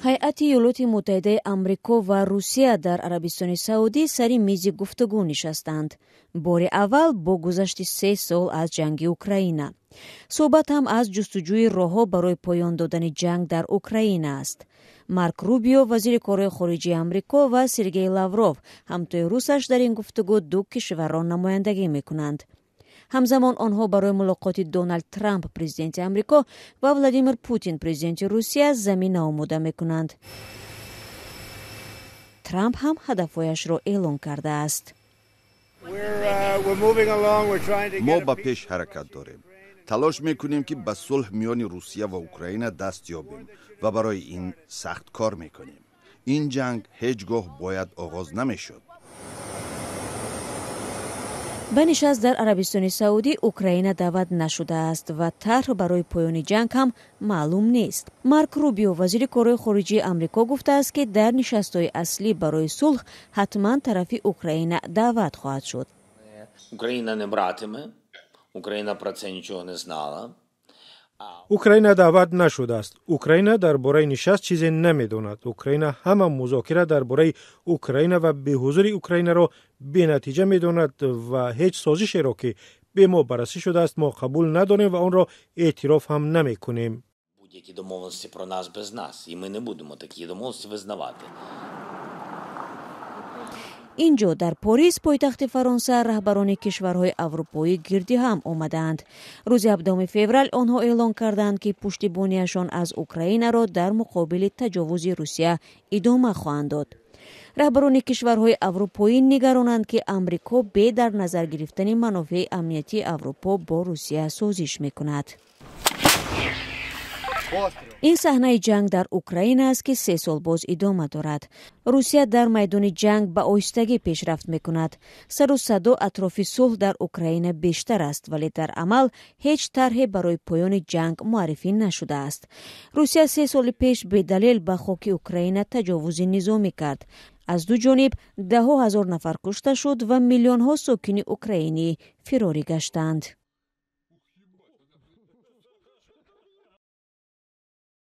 Ҳайати Иёлоти Муттаҳидаи Амрико ва Русия дар Арабистони Саудӣ сари мизи гуфтугӯ нишастанд. Бори аввал бо гузашти 3 сол аз ҷанги Украина. Суҳбат ҳам аз ҷустуҷӯи роҳҳо барои поён додани ҷанг дар Украина аст. Марк Рубио, вазири корҳои хориҷии Амрико, ва Сергей Лавров, ҳамтои русаш, дар ин гуфтугӯ ду кишварро намояндагӣ мекунанд. Ҳамзамон онҳо барои мулоқоти Доналд Трамп, президенти Амрико, ва Владимир Путин, президенти Русия, замина омода мекунанд. Трамп ҳам ҳадафҳояшро эълон кардааст. Мо ба пеш ҳаракат дорем, талош мекунем, ки ба сулҳ миёни Русия ва Украина даст ёбем ва барои ин сахт кор мекунем. Ин ҷанг ҳеҷ гоҳ бояд оғоз намешуд. Ба нишаст дар Арабистони Саудӣ Украина даъват нашудааст ва тарҳ барои поёни ҷанг ҳам маълум нест. Марк Рубио, вазири корҳои хориҷии Амрико, гуфтааст, ки дар нишастҳои аслӣ барои сулҳ ҳатман тарафи Украина даъват хоҳад шуд. Україна не братиме. Україна про це нічого не знала. Украина даъват нашудааст. Украина дар бораи нишаст чизе намедонад. Украина ҳама музокира дар бораи Украина ва беҳузури Украинаро бенатиҷа медонад ва ҳеҷ созишеро, ки бе мо баррасӣ шудааст, мо қабул надорем ва онро эътироф ҳам намекунем. Будь-які домовленості про нас без нас, і ми не будемо такі домовленості визнавати. Ин ҷо, дар Порис, пойтахти Фаронса, раҳбарони кишварҳои аврупоӣ гирди ҳам омадаанд. Рӯзи 17 феврал онҳо эълон карданд, ки пуштибониашон аз Украинаро дар муқобили таҷовузи Русия идома хоҳанд дод. Раҳбарони кишварҳои аврупоӣ нигаронанд, ки Амрико бе дар назар гирифтани манофеи амниятии Аврупо бо Русия созиш мекунад. Ин саҳнаи ҷанг дар Украина аст, ки 3 сол боз идома дорад. Русия дар майдони ҷанг ба оҳистагӣ пешрафт мекунад. Сару садо атрофи сулҳ дар Украина бештар аст, вале дар амал ҳеҷ тарҳе барои поёни ҷанг муаррифӣ нашудааст. Русия 3 соли пеш бедалел ба хоки Украина таҷовузи низомӣ кард. Аз ду ҷониб даҳҳо ҳазор нафар кушта шуд ва миллионҳо сокини украинӣ фирорӣ гаштанд.